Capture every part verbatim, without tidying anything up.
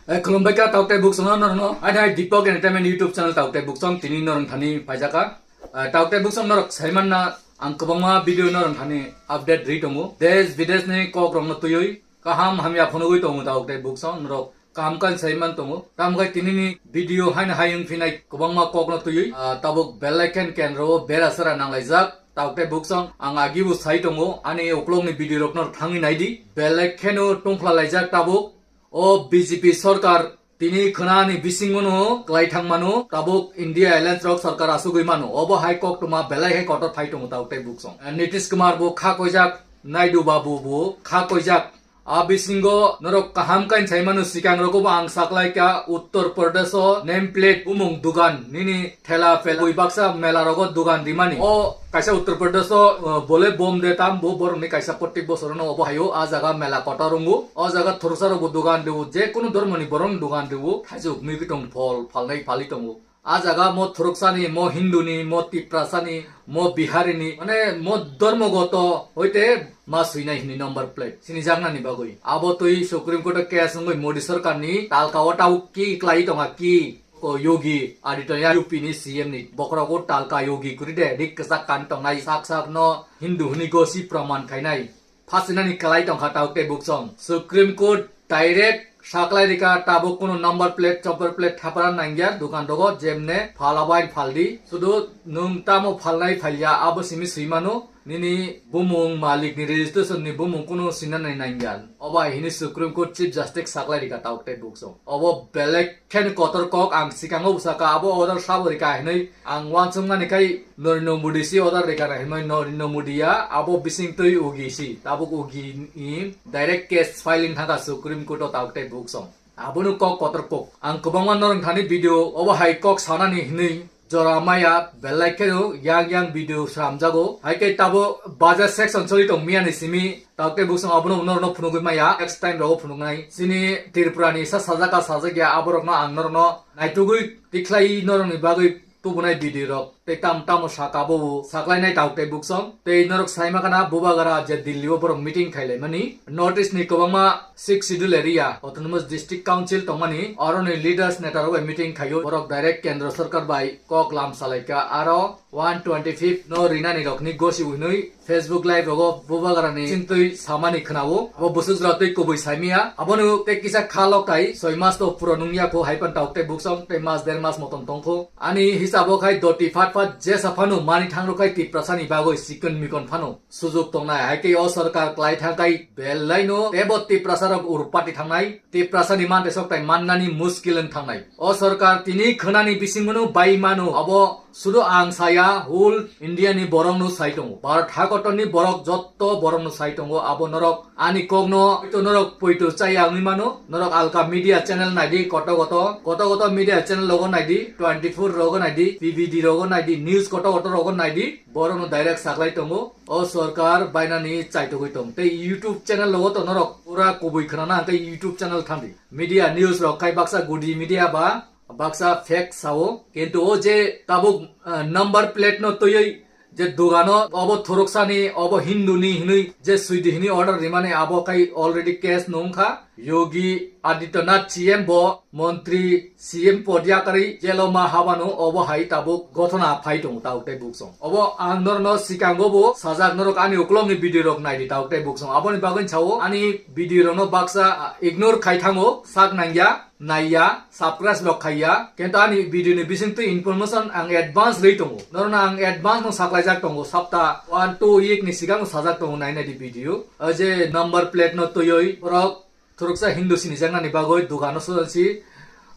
Eh, khulumbai kha, tauk tei buksong no norno. Ai nai Deepak Entertainment YouTube channel tauk tei buksong tini norong thani paijaka. Eh, tauk tei buksong norok saiman na ang kwbangma video norong thani update ri tongo. Desh bidesh ni kok rok no tuyoi kaham hamya phunugwi tongo tauk tei buksong norok kaham kan saiman tongo. Tamo khe tini ni video haino hai wng phinai kwbangma kok no tuyoi. Ah, tabuk belai khen kendro o bera sara nanglaijak. Tauk tei buksong ang agi bo sai tongo. Ani uklok ni video rok no thangwi naidi. Belai kheno tongphla laijak tabuk. O B J P sorkar tini khwnani bisingo no kwlai thang mano, tabuk India Alliance rok sorkar asugwi mano. Obo hai koktwma belai hai kotor phai tongo tabuk tei buksong. Nitish Kumar bo kha koijak, Naidu Babu bo kha koijak. A bisingo norok kaham kain sai mano, sikang rogo bo ang saklai kha Uttar Pradesh o name plate bumung dugan nini thela phela ui baksa mela rogo dugan rimani. O kaisa Uttar Pradesh o, uh, bole bom de tam bo borok ni kaisa protek bosor no obo hayo a jaga mela kotor wngo. O jaga thursa rok bo dugan riwo, je kunu dhormo ni borok ni dugan riwo, thaijuk mui tong phol phalnai phali tongo. A jaga mo thuruksa ni, mo Hindu ni, mo Tiprasa ni, mo Bihari ni, mane mo dhormo goto hoite ma suinai hini number plate sini jakna ni bagwi. Abo twi Supreme Court o case wngwi Modi sorkar ni talka o tabuk ki klai tonga ki. Ko Yogi Adityanath U P ni C M ni bokhorok o talka Yogi kuri de rik kwchak kan tongnai sak sak no Hindu hwnwi gosi praman khainai. Phasinani kwlai tongkha tabuk tei buksong. Supreme Court direct saklai rika tabuk kunu number plate, chopper plate thapara nangya dukan rogo jemne phalabain phaldi. Sudu nwng tamo phalnai phalya abo simi swi mano. Nini bumung malik ni registration ni bumung kunu sinanai nangya. Obo hai hini Supreme Court Chief Justice saklai rika tabuk tei buksong. Obo belek khen kotor kok ang sikango bwsaka abo order sabo rika hinui ang wansukmani kai Narendra Modi si order rika hinui Narendra Modi ya abo bising twi ugi si tabuk ugi ni direct case filing thangkha Supreme Court o tabuk tei buksong. Abono kok kotor kok ang kwbangma norong thani video obo hai kok sanani hinui jora maya belai kheno yang yang video sramjago. Hai khe tabo baja section choli tong miya ni simi tabuk tei buksong abono norno phunugwi maya next time rogo phunugnai. Sini Tripura ni sa sajaka sajak ya aborok no ang norno naitugwi tikhlai norok ni bagwi tubunai video rok tei tam tamo saka bo saklainai tabuk tei buksong tei norok saima kana Bubagra je Delhi o borok meeting khailaimani North East ni kwbangma Sixth Schedule area, Autonomous District Council tongmani, oroni leaders neta rok bai meeting khaio, borok direct Kendra Sarkar bai kok lam salaikha, aro one twenty fifth no rinani rokni gosi hwnwi Facebook live rogo Bubagrani chintwi samani khwnao, abo bwswk jora twi kubui saimia, abono tei kisa kha lok tai soi mas to puro nungya kho hai pan tabuk tei buksong tei mas der mas motom tongkho. Ani hisabo khai doti phat phat jesa phano mani thangro khai Tiprasani bagwi sikon mikon phano. Sujuk tongnai, hai khe o sorkar klai thang kai belai no tebo Tiprasa rok urpati thangnai, Tiprasa ni mante sok tai mannani muskil wng thangnai. O sorkar tini khwnani bisingo no bai mano, abo sudu ang saya, whole India ni borok no sai tongo, Bharat hakotor ni borok jotto borok no sai tongo, abo norok ani kok no poito norok poito chaya wngwi mano, norok alka media channel naidi, koto koto, koto koto media channel rogo naidi, twenty four rogo naidi, P B D rogo naidi, news koto koto rogo naidi, borok no direct saklai tongo. O sorkar bainani chaitugwi tong. Tei YouTube channel logo to norok pura kubui khwnana hwnkhe YouTube channel thangdi. Media news rok khai baksa gudi media ba baksa fake sao. Kintu o je tabuk, ah, number plate no twiwi je dugano obo thuruksani, obo Hindu ni hinwi je swidi hinwi order rimani abo khai already case no wngkha. Yogi Adityanath C M bo montri C M pod yakarwi jelo ma habano obo hai tabuk gothona phai tongo tabuk tei buksong. Obo ang norno sikango bo sajak, norok ani uklokni video rok naidi tabuk tei buksong. Aboni bagwi sao ani video rokno baksa, ah, ignore khai thango, sak nangya, naiya, subscribe rok khaiya. Kintu ani video ni bisingtwi information ang advance rwi tongo. Norno ang advance no saklaijak tongo, sapta one two week ni sikango sajak tongo nai naidi video. O je number plate no twiwi borok Thuruksa Hindu sinijaknani bagwi dugano sojansi,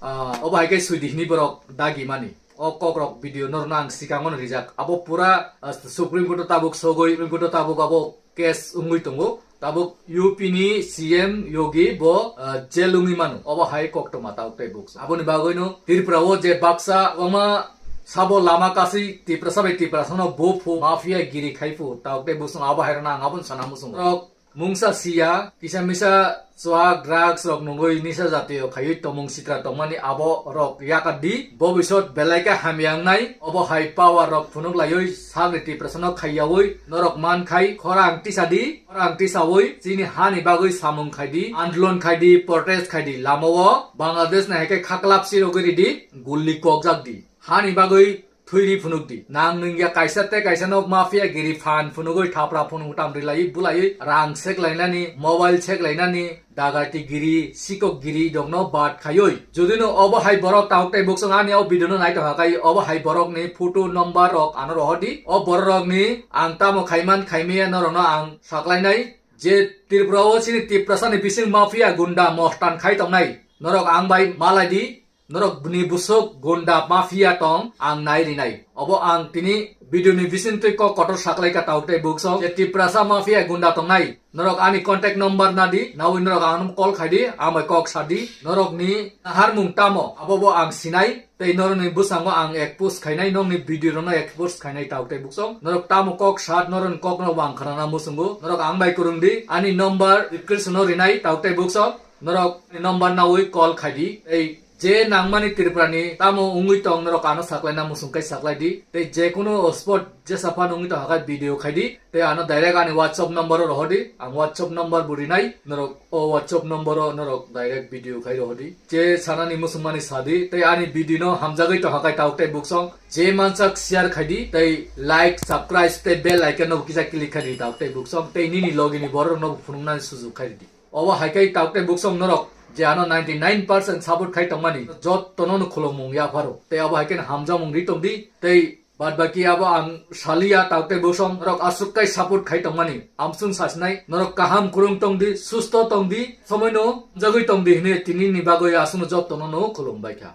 ah, obo hai khe swidi hini borok dagi mani. O kokrok video norno ang sikango no rijak. Abo pura, ah, Supreme Court o tabuk sogwi, Supreme Court o tabuk abo case wngwi tongo. Tabuk U P ni C M Yogi bo, ah, jail wngwi mano. Obo hai koktwma tabuk tei buksong. Aboni bagwi no Tripura o je baksa kwbangma sabo lama kasui Tiprasa bai Tiprasa no buphu mafia giri khaipu tabuk tei buksong abo hai rwna ang aboni sana muchungo. Norok mungsa siya, kisa misa chwak, drugs rok nungwi nisa jatiyo khaiwi tomung sitra tongmani abo rok yakar di. Bobisot belai khe hamya wngnai. Obo hai power rok phunuk laiwi sagri Tiprasano khaiyaui norok man khai khorang tisa di. Khorang tisaui chini hani bagwi samung khai di, andolon khai di, protest khai di. Lamao Bangladesh ni hai khe khaklap sirogwi ridi, gulli kokjak di. Hani bagwi thwiri phunuk di. Nang nungya kaisa tei kaisa no mafia giri phan phunugwi thapra phunuk tam rilai bulai rang sek lainani, mobile sek lainani, dagati giri, sikok giri dongno bat khaioi. Jodi no obo hai borok tauk tei buksong ani o video no nai tongha kai obo hai borok ni photo number rok ano rohor di. O borok rok ni ang tamo khaiman khaimiya norok no ang saklainai je Tripura o chini Tiprasa ni bising mafia gunda mohtan khai tongnai. Norok ang bai malai di. Norok bini busuk gunda mafia tong ang nai rinai. Obo ang tini video ni bising twi kok kotor saklai ka tauk tei buksong je Tiprasa mafia gunda tongnai. Norok ani contact number na di, nawi norok ang call khai di, ang bai kok sa di. Norok ni harmung tamo, abo bo ang sinai. Tei norok ni bwskango ang expose khainai, nokni video rokno expose khainai tauk tei buksong. Norok tamo kok sat, norok ni kok no wang khanana musungo. Norok ang bai kurung di, ani number description o rinai tauk tei buksong. Norok ni number nawi call khai di. Tei je nangmani Tripura ni tamo wngwi tong norok ano saklaina musung kai saklai di. Tei je kunu spot jesa phano wngwi tong hakai video khai di. Tei ano direct ani WhatsApp number o rohor di. Ang WhatsApp number bo rinai. Norok o WhatsApp number o norok direct video khai rohor di. Je sanani musung mani sadi. Tei ani video no hamjagwi tong hakai tauk tei buksong. Je mansak share khai di. Tei like, subscribe tei bell icon no kisa click khai di tauk tei buksong. Tei nini logi ni borok no phunuknani sujuk khai di. Obo hai khe tauk tei buksong norok je ano ninety nine percent support khai tongmani jottono no khulumung yapharo. Tei obo hai khe hamjakmung ri tong di. Tei bad baki abo ang saliya tauk tei buksong norok aswk kai support khai tongmani. Amsung sasinai norok kaham kurung tong di, susto tong di, somoi no jagwi tong di hwnwi tini ni bagwi aswkno jottono no khulum bai kha.